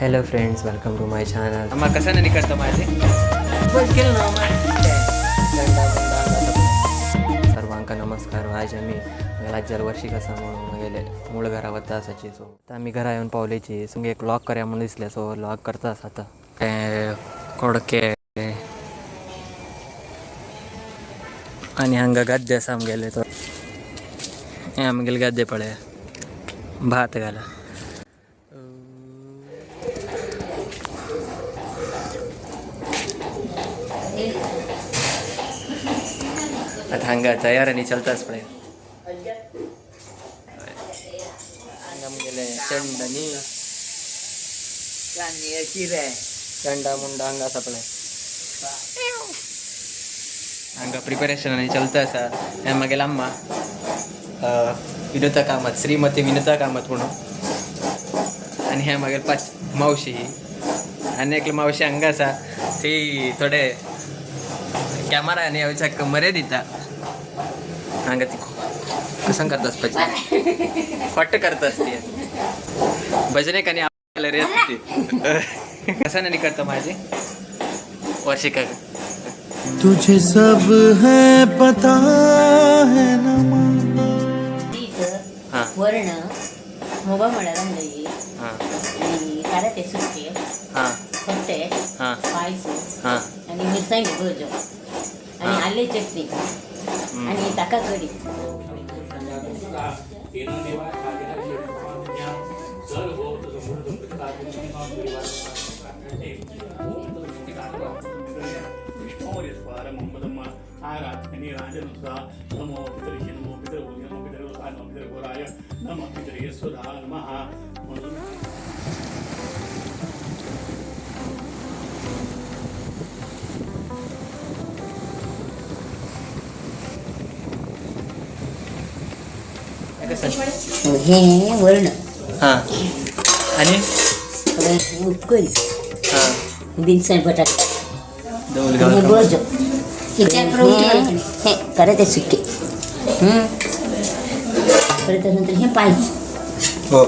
Hello friends, welcome to my channel. अम्मा कसं नाही करतो माझे. सर्वांका नमस्कार. आज आम्ही आज्याला वर्षिक असा म्हणून गेले मूळ घरा वता असाची. सो आता आम्ही घरा येऊन पावलेची. सो एक लॉक करया म्हणून दिसले, सो लॉक करता आसा आता. कोडके आणि हांगा गद्दे आसा आमगेले. तो हे आमगेले गद्दे पळय, भात घाला. आता हांगा तयार आनी चलताच पळय. हांगा आमगेले चंड न्ही, चंडा मुंडा हांगा आसा पळय. हांगा प्रिपरेशन आनी चलता आसा. हें मागेले अम्मा विनोता कामत, श्रीमती विनोता कामत म्हणून. आनी हें मागेले पांच मावशी आनी एकली मावशी हांगा आसा, ती थोडे कॅमेरा आनी येवच्याक मरे दिता. हांगा ती कसं करता आसपाची फट करता आसती भजनेक आनी आपल्याला रे ती कसं नाही करता माझी वर्षिकाक. तुझे सब है पता है न माँ. हां. वर्ण मुगा म्हळ्यार आमगेली आनी काराते सुके खट्टे पायस आनी मिरसांगे भजो आनी आले चटणी आनी ताका कडी. हे वर्ण. हां, आनी उपकरी बिनसाय बटाटे दवल आनी घाल. भजो हे कराते सुके. परत त्यानंतर हे पायस. हो.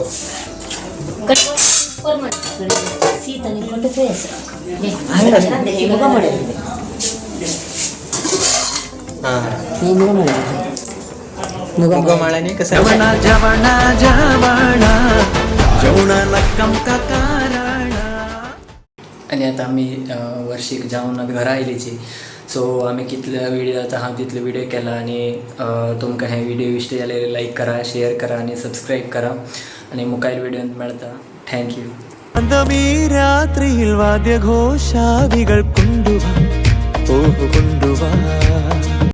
शीत आनी खोटो थंय आसा. हे मुगा म्हळ्यार हां. हे मुगा म्हळ्यार मुगा. मुगो माळ्यानी कसं जेवणा जेवणा जेवणा जेवणाला कमका कारण. आनी आतां आमी वर्शीक जावन आमी घरा आयलीची. सो आमी कितले व्हिडिओ आतां हांव तितले व्हिडिओ केला. आनी तुमकां हे व्हिडिओ इश्ट जाल्यार लायक करा, शेअर करा आनी सबस्क्रायब करा. आनी मुखार व्हिडियोंत मेळता. Thank you. അന്തമീ രാത്രിയിൽ വാദ്യഘോഷാദികൾ കൊണ്ടുവാ, ഓഹ് കൊണ്ടുവാ.